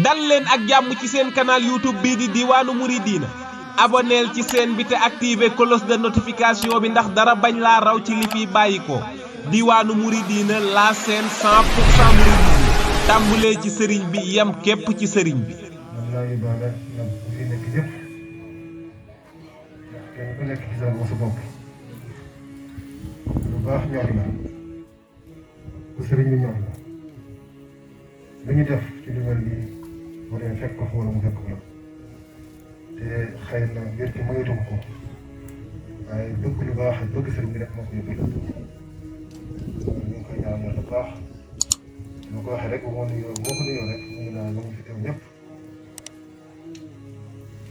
dal leen ak jàmm ci seen canal YouTube bii di Diwaanu Mouridina abonneel ci seen bi te activé cloche de notification bi ndax dara bañ laa raw ci li fi bàyyi ko Diwaanu Mouridina la chaîne 100% Mouridina tàmbulee ci sëriñ bi yem képp ci sëriñ bi. kenn ku nekk ci sa bopp lu baax ñor la bu sëriñ bi ñor la li ñu def ci lu mel nii boo demee fekk ko wala mu fekk ko la te xëy na ngir ci moytu ko waaye bëgg lu baax ak bëgg sëriñ bi rek moo ko yóbbu ñu ngi koy ñaan yàlla baax ma ko waxee rek boo ko nuyoo rek ñu ngi naan ñu fi teew ñëpp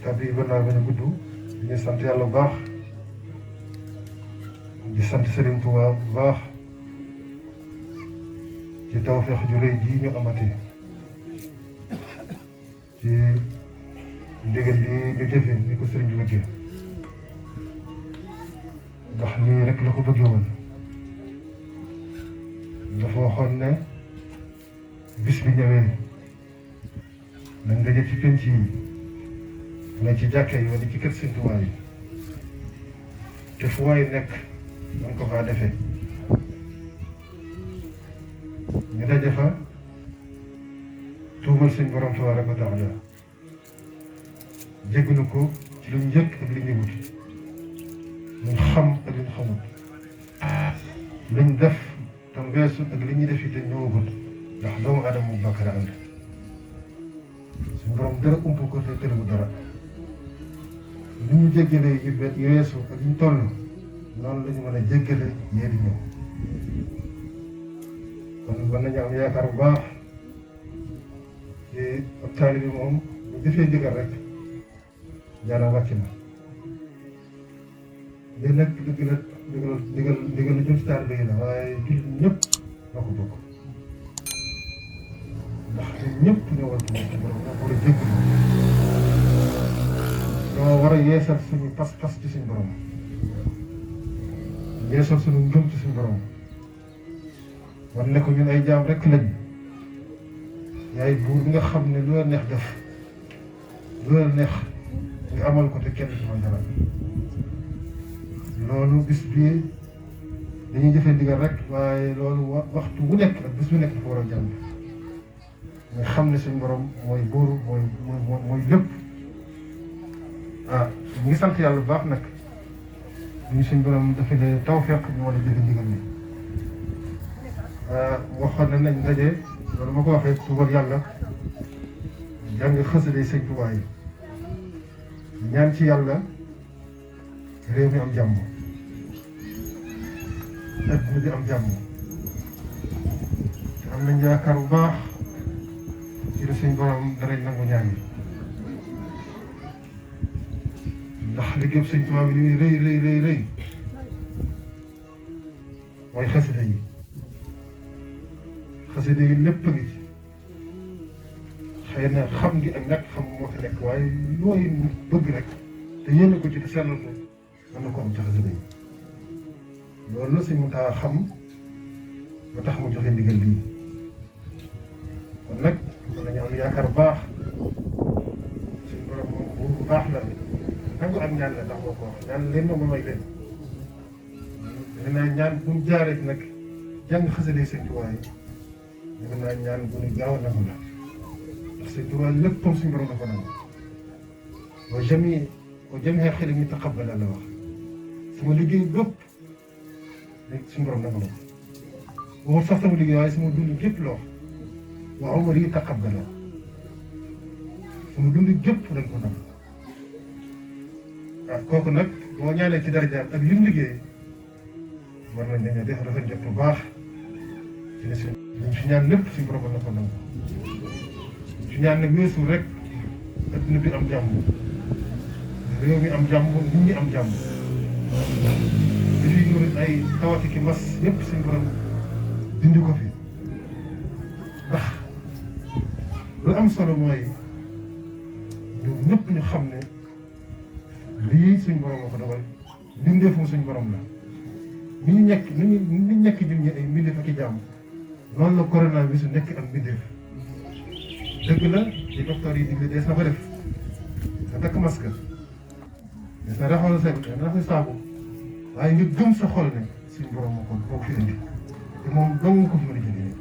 kàddu yi naa bañ a gudd ñu sant yàlla bu baax di sant Serigne Touba bu baax ci tawfeex ju rëy ji ñu amati ci ndigal li ñu jëfee ni ko Serigne bi bëggee ndax nii rek la ko bëggee woon dafa waxoon ne bis bi ñëwee nañ daje ci penc yi ne ci jàkkee yi wala ci kër Sëriñ Tuubaa yi te fu waay nekk man ko faa defee ñu daje fa tuubal suñ borom tabaaraka wa taala jéggalu ko ci lu ñu yëg ak li ñu wut luñ xam ak li ñu xamut liñ def tam weesu ak li ñuy def yi te ñëwagut ndax doomu aadama mu bàkkara ànd suñ borom dara ump ko te tëriwu dara li ñu jéggalee yu weesu ak ñu toll noonu la ñu mën a jéggale yee di ñëw kon mën nañu am yaakaar bu baax ci ab taalibe bi moom bu jëfee ndigal rek jaana wàcc na lii nag dëgg la ndigal lu jëm ci taalibe yi la waaye jullit ñëpp na ko bokk ndax ñëpp ñoo war a ñoo war a jéggalu ñoo war a yeesal suñu pas-pas ci suñu borom yeesal suñu ngëm ci suñu borom war ne ko ñun ay jaam rek lañ yaay buur bi nga xam ne lu la neex def lu la neex nga amal ko te kenn du ma dara loolu bis bii dañuy jëfee ndigal rek waaye loolu waxtu bu nekk ak bis bu nekk dafa war a jàng nga xam ne suñu borom mooy buur mooy lépp. ñu ngi sant yàlla bu baax nag ñu suñ borom dafa ne tawfeex ñu war a jëfe ndigal ni waxoon na nañ ndaje loolu ma ko waxee tuubal yàlla jàng xasida yi sëñ Tuubaa yi ñaan ci yàlla réew mi am jàmm adduna bi am jàmm te am nañ yaakaar bu baax ci la suñ borom danañ nangu ñaan yi ndax liggéey Sëñ Tuubaa bi li muy rëy mooy xasida yi lépp a ngi ci xëy na xam gi ak ñàkk xam moo fi nekk waaye looy bëgg rek te yéene ko ci te sellal ko mën na ko am ci xasida yi loolu la Sëñ Muntaxa xam ba tax mu joxe ndigal lii kon nag mën nañu am yaakaar bu baax suñu borom moom bu baax la nangu ak ñaan la ndax moo ko wax ñaan leen ma may leen dinaa ñaan bu ñu jaaree nag jàng xasida Sëñ Tuubaa yi dina naa ñaan bu ñu gaaw a nangu la ndax Sëñ Tuubaa léppam suñu borom dafa nangu wa jamii xel mi taqabbala la wax sama liggéey bépp léegi suñu borom nangu la ko waxul sax sama liggéey waaye sama dund gépp la wax wa umri taqabbala sama dund gépp dañ ko nangu kooku nag boo ñaanee ci darajaam ak lim liggéey war nañ dañoo def dafa jot bu baax ci ne suñ fi ñaan lépp suñu borom na ko nangu fi ñaan nag weesu rek adduna bi am jàmm réew mi am jàmm nit ñi am jàmm li fi ñëw ay tawati ki mas yëpp suñu borom dindi ko fi ndax lu am solo mooy ñun ñëpp ñu xam ne lii suñ borom moo ko dogal mbindeefum suñ borom la ni ñu nekk ñun ñi ay mbindeef ak i jàmm noonu la corona bi su nekk ak mbindeef dëgg la ci docteur yi digle dees na ko def nga takk masque dees na raxal sa na raxas saabu waaye nga gëm sa xol ne suñu borom moo ko fi indi te moom dong ko fi mën a jëlee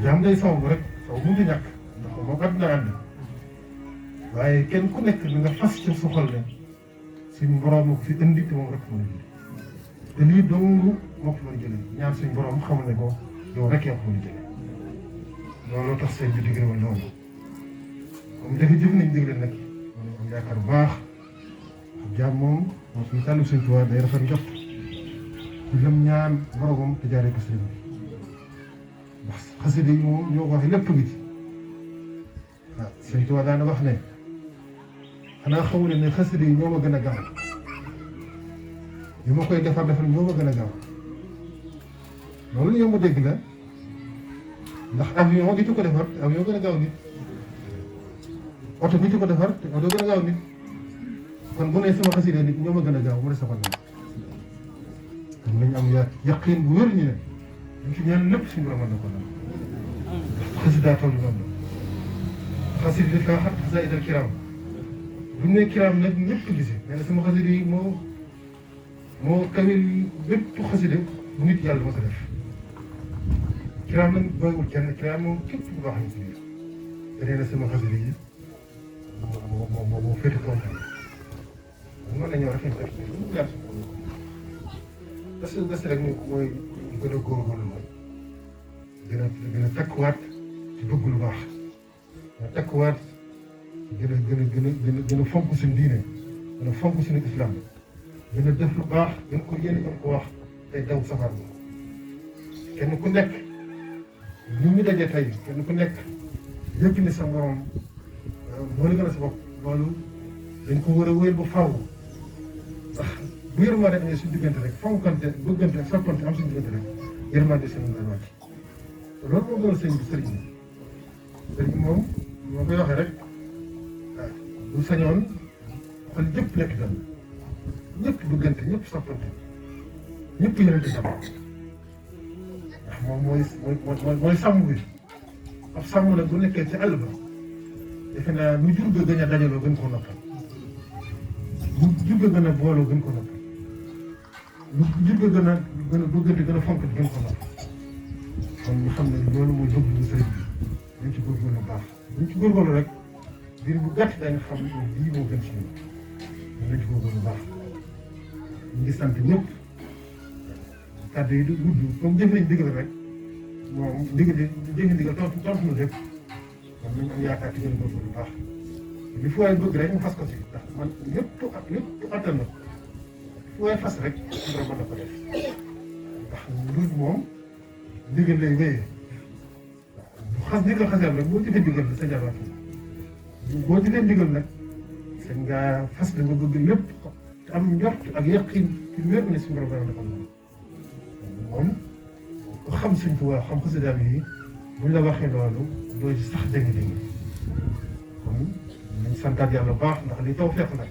jaam day saw rek saw mënut a ñàkk ndax moom àdduna ànd waaye kenn ku nekk nga fas ci sa xol ne suñu borom moo ko fi indi te moom rek mën a jëlee te lii dong moo ko mën a jëlee ñaan suñu borom xamal ne ko yow rek yaa ko mën a jëlee looloo tax seen bi digle woon loolu comme dafa jëf nañ digle nag am yaakaar bu baax jaam moom suñu tàllu suñu tubaab day rafet njot ci lam ñaan boromam te jaaree ko sëriñ ndax xasida yi moom ñoo ko waxee lépp ngi ci waaw suñu tubaab daana wax ne xanaa xamu ne xasida yi ñoo ma gën a gaaw li ma koy defar ñoo ma gën a gaaw loolu ñoo ma dégg la ndax avion gi ci ko defar te avion gën a gaaw nit oto gi ci ko defar te oto gën a gaaw nit kon bu ne sama xasida nit ñoo ma gën a gaaw mu ne safal na kon nañ am yaqin bu wér ñu ne dañ ci ñaan lépp suñu borom mën na ko dal xasida toll noonu la xasida daf kaa xat xasaidal kiram bu ñu nee kiram nag ñëpp gise nee na sama xasida yi moo kawil bépp xasida bu nit yàlla ma ko def kiraam nag booywul kenn kiraam moom képp ku baax ñu ci biir te nee na sama xasida yi moo féete kaw tam mën nañoo rafet rek mu gàtt des rek mooy ñu gën a góorgóorlu mooy gën a takkuwaat ci bëgg lu baax gën a takkuwaat gën a fonk suñu diine gën a fonk suñu islam gën a def lu baax gën ko yéene gën ko wax tey daw safar bi kenn ku nekk ñu ngi daje tey kenn ku nekk yëg ni sa morom moo la gën a sa bopp loolu dañ ko war a wéyal ba faaw ndax bu yërmande amee suñu diggante rek fonkante bëggante soppante am suñu diggante rek yërmande seen nga wàcc te loolu moo gën a sëñ bi sëriñ bi moom moo koy waxee rek waaw bu sañoon xol ñëpp nekk dal ñëpp bëggante ñëpp soppante ñëpp yërante tam ndax moom mooy sàmm bi ab sàmm nag bu nekkee ci àll ba defe naa lu jur ga gën a dajaloo gën koo noppal lu jur ga gën a booloo gën ko noppal lu jur ga gën a bëggante gën a fonk gën ko noppal kon ñu xam ne loolu mooy bëgg bu sëriñ bi dañ ci góorgóorlu baax buñ ci góorgóorlu rek biir bu gàtt dañu xam ne lii moo gën ci ñun dañ ci góorgóorlu baax ñu ngi sant ñëpp kàddu yi du gudd comme jëf nañ digal rek moom ndigal tontu na lépp kon nañ am yaakaar ci gën a góorgóorlu bu baax li fu waay bëgg rek mu fas ko ci ndax man lépp attan na fu waay fas rek suñu mën na ko def ndax nduut moom ndigal lay wéyee bu xas ndigal xasee rek boo jëfee ndigal sa jabaat boo jëfee ndigal nag sañ ngaa fas la nga bëgg lépp te am njort ak yaqin ci wér ne suñu borom dafa moom ku xam suñ Tuubaa xam xasidaam yi buñ la waxee loolu doo ci sax dégg-dégg kon nañ santaat yàlla bu baax ndax li tawfeex la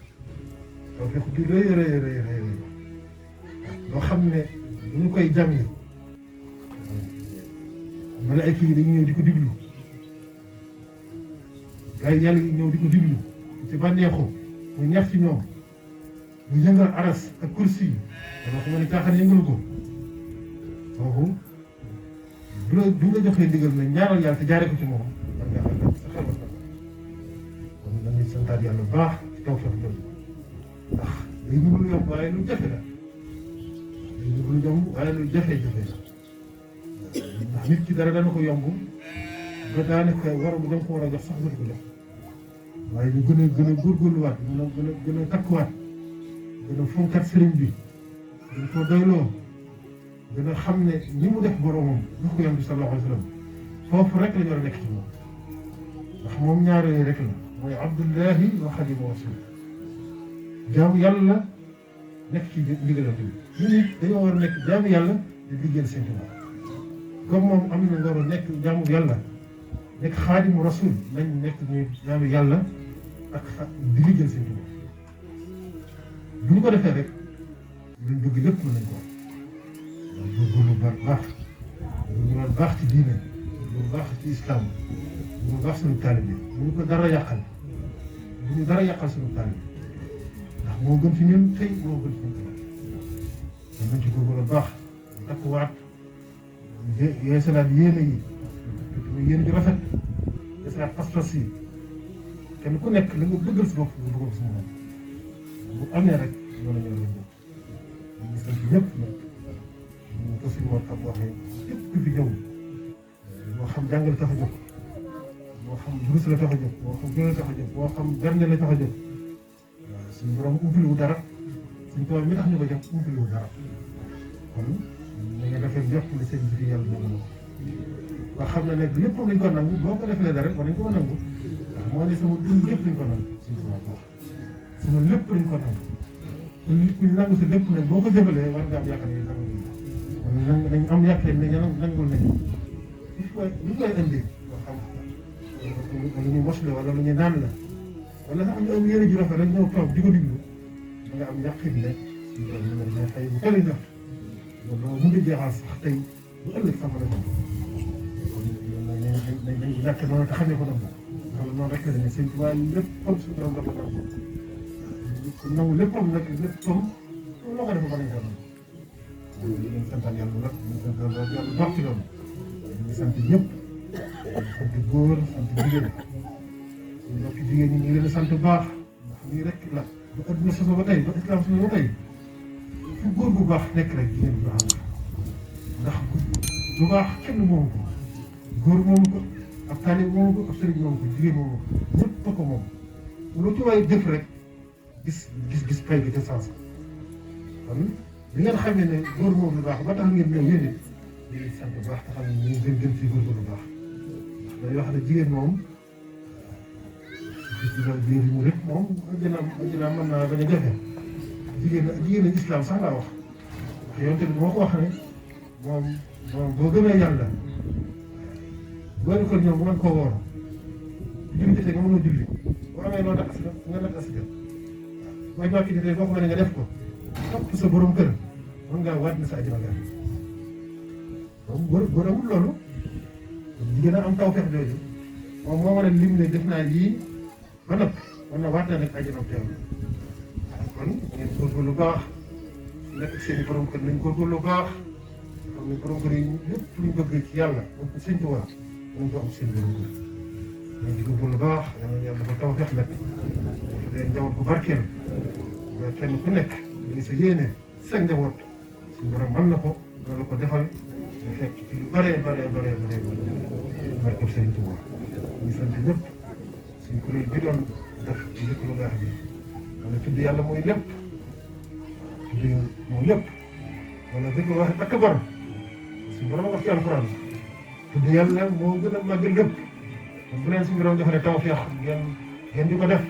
tawfeex du rëy loo xam ne bu ñu koy jàng malaayka yi dañu ñëw di ko diglu gars yi yàlla yi ñëw di ko diglu ci bànneexu mu neex ci ñoom ñu yëngal aras ak kursi yi dama xam ne caaxaan yëngalu ko kooku bu la joxee ndigal na ñaaral yàlla te jaaree ko ci moom man nga xam ne sa xel na kon dañuy santaat yàlla bu baax ci tawfeex jooju ndax day ñu lu yomb waaye lu jafe la day ñu lu yomb waaye lu jafe-jafe la ndax nit ki dara dana ko yomb ba daanaka dañ ko war a jox sax dootu ko jox waaye ñu gën a góorgóorluwaat gën a takkuwaat gën a fonkat sëriñ bi gën koo doyloo gën a xam ne ñi mu def boromam jox ko yonent bi sallallahu alayhi wa sallam foofu rek la ñu war a nekk ci moom ndax moom ñaar yooyu rek la mooy abdullahi wa xadimu rasul jaamu yàlla nekk ci ndigalam bi ñu nit dañoo war a nekk jaamu yàlla di liggéeyal seen Tuubaa comme moom am na nga war a nekk jaamu yàlla nekk xaadimu rasul nañ nekk ñuy jaamu yàlla ak di liggéeyal seen Tuubaa bu ñu ko defee rek luñ bëgg lépp mën nañ ko góorgóorlu baax ci diine góorgóorlu baax ci islam bu ñu baax suñu taalibe bu ñu ko dara yàqal bu ñu dara yàqal suñu taalibe ndax moo gën ci ñun tey moo gën ci ñun tey mën nañ ci góorgóorlu baax takkuwaat yeesalaat yéene yi yéen bi rafet yeesalaat pas-pas yi kenn ku nekk li nga bëggal si bopp nga bëggal si moom bu amee rek loolu ñoo leen bokk ñu ngi sant ñëpp nag ñu ko suñu woon xam waxee képp ku fi ñëw moo xam jàngale tax a jóg moo xam durus la tax a jóg moo xam gën a tax a jóg moo xam berne la tax a jóg suñu borom umpiliwu dara suñu tool mi tax ñu ko jëm umpiliwu dara kon na nga defee njort ne seen bi yàlla nangu na ko ba xam ne nag lépp lañ ko nangu boo ko defee dara war nañ ko nangu ndax moo ne sama dund lépp lañ ko nangu suñu tubaab wax sama lépp lañ ko nangu kuñ nangu si lépp nag boo ko jëfalee war nga am yaakaar ne nangu kon nañ am yaakaar ne nangul nañu li koy indi moo xam lu ñuy mos la wala lu ñuy naan la wala sax ñu am yére ju rafet rek ñëw toog di ko diglu da nga am yàqin ne suñu borom mën na fay bu kële ndax loolu mun nga jeexal sax tey bu ëllëg sax la ko kon nañ ñàkk noonu te xamee ko nag loolu noonu rek la demee sëñ Tuubaa léppam suñu borom dafa nangu ku nangu léppam nag léppam loo ko defa ba nañ ko nangu ñu leen santaan yàlla nag ñu sant yàlla baax ci loolu ñu ngi sant ñëpp sant góor sant jigéen suñu mbokki jigéen ñi ñu ngi leen sant baax ndax lii rek la ba adduna soso ba tey ba islam soso ba tey fu góor bu baax nekk rek jigéen bu baax ndax bu baax kenn moomu ko góor moomu ko ab taalib moomu ko ab sëriñ moomu ko jigéen moomu ko ñëpp ko moom lu ci waay def rek gis pay bi te sens kon li ngeen xam ne góor moom lu baax ba tax ngeen ñëw yéen it di leen sant bu baax te xam ne ñu ngi gën ci góor lu baax ndax day wax ne jigéen moom biir mu rek moom ajjana mën naa bañ a jafe jigéen islam sax laa wax ndax yoon tamit moo ko wax ne moom boo gëmee yàlla boo ko ñëw bu mën koo woor julli jotee nga mën a julli boo amee loo nag asaka nga nag asaka waaw boo ñàkk jotee boo ko mënee nga def ko topp sa borom kër mën ngaa waat na sa ajjana nga góor amul loolu jigéen a am tawfeex jooju moom moo war a lim ne def naa yii ba noppi war na waat na nag ajjana teew kon ngeen góorgóorlu baax nekk seen i borom kër nañ góorgóorlu baax xam ne borom kër yi lépp luñ bëgg ci yàlla moom ko sëñ Tuubaa nañ ko am seen borom kër nañ di góorgóorlu baax yàlla dafa tawfeex nag dafa leen njaboot bu barkeel nga kenn ku nekk li sa yéene seen njaboot suñu borom mën na ko loolu ko defal ñu fekk ci lu bëree barkeel sëñ Tuubaa ñu sant ñëpp suñ kuréel bi doon def ci lépp lu baax bi wala tudd yàlla mooy lépp tudd mooy lépp wala dëgg wax akbar suñu borom wax ci alquran tudd yàlla moo gën a màgg lépp kon bu leen suñu borom defalee tawfeex ngeen di ko def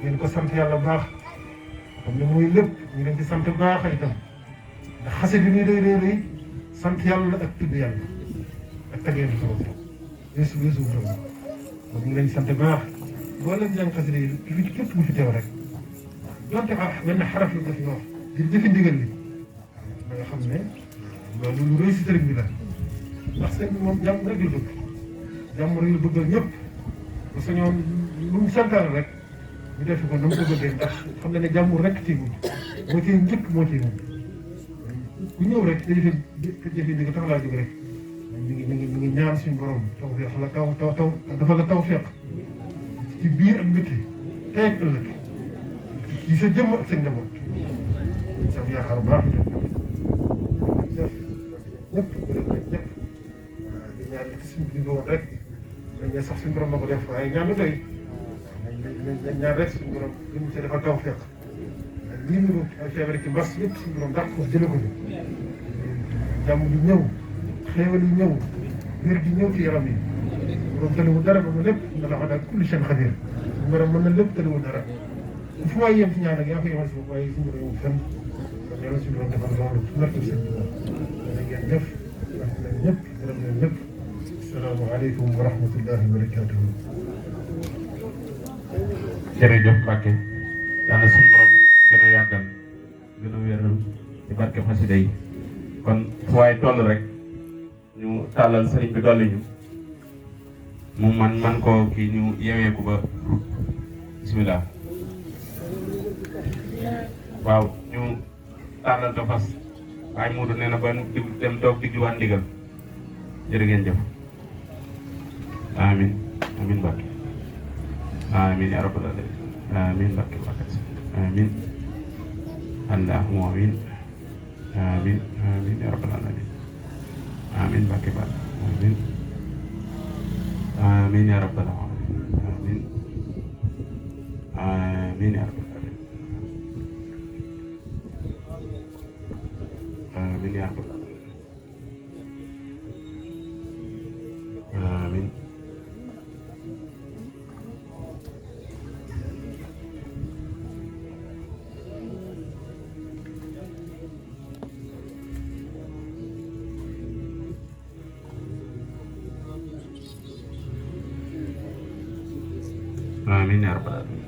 ngeen ko sant yàlla baax xam ne mooy lépp ñu leen di sant baax itam ndax xase bi ñuy rëy sant yàlla ak tudd yàlla ak tageen di sama weesu borom kon ñu leen di sant baax boo leen jàng xasida yi li ci képp bu fi teew rek donte benn xaraf la def wax di jëfi ndigal li da nga xam ne loolu lu rëy si sëriñ bi la ndax sëriñ bi moom jàmm rek la bëgg jàmm rek la bëggal ñëpp parce que ñoom lu mu santaan rek ñu def ko na mu ko bëggee ndax xam ne jàmm rek ciy mujj moo ciy njëkk moo ciy mujj ku ñëw rek te jëfi ndigal tax laa jóg rek ñu ngi ñaan suñu borom tawfeex la taw dafa la tawfeex ci biir ak bëtti tey ak ëllëg ci sa jëmm ak sa njaboot sa yaakaar baax ñëpp ñëpp di ñaan li ci suñu bi woon rek dañ ne sax suñu borom na ko def waaye ñaan la doy dañ ñaan rek suñu borom li mu ci dafa tawfeex lii ñu ay feebar ci mbas yëpp suñu borom dàq ko jële ko jàmm di ñëw xéewal yi ñëw wér gi ñëw ci yaram yi borom tëliwul dara ba mu lépp nga tax a daal kulli seen xadir suñu borom mën na lépp tëliwul dara fu may yem ci ñaan ak yaa ko yemal si bopp waaye suñu borom yemul fenn kon yàlla suñu borom defal loolu su nekk seen bopp dana ngeen def sant nañ ñëpp gërëm nañ ñëpp asalaamaaleykum wa rahmatullahi wa barakatuhu jërëjëf Mbacke yàlla suñu borom gën a yàggal gën a wéral ci barke xasida yi kon fu waay toll rek ñu tàllal sëriñ bi dolli ñu mu man koo kii ñu yewee ko ba bismillah waaw ñu tàllal te fas waaye Muudu nee na ba dem toog digluwaat ndigal jërë ngeen jëf amin amin Mbàkke amin ya rabbal alamin amin Mbàkke amin allahumma amin amin amin ya rabbal alamin amin Mbàkke amin amin ya rabbal alamin amin amin ya rabbal alamin amin ya rabbal alamin amin amin ya rabbal alamin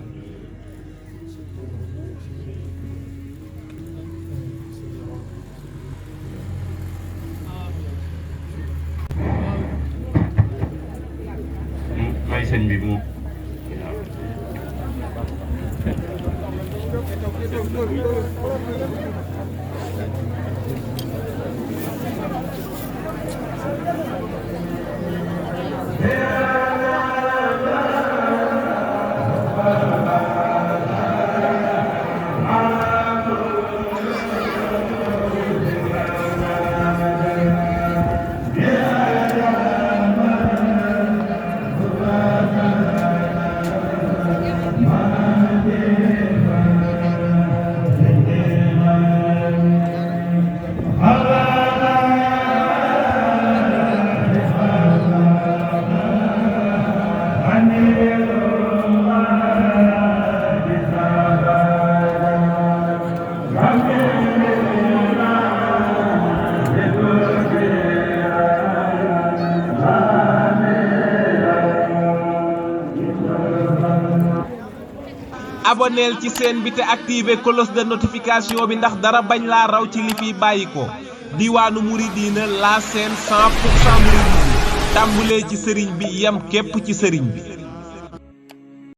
may sëñ bi mu aboneel ci seen bi te activé cloche de notification bi ndax dara bañ laa raw ci li fi bàyyi ko diwaanu Mouridina la chaîne 100% mouridisme tàmbulee ci sëriñ bi yem képp ci sëriñ bi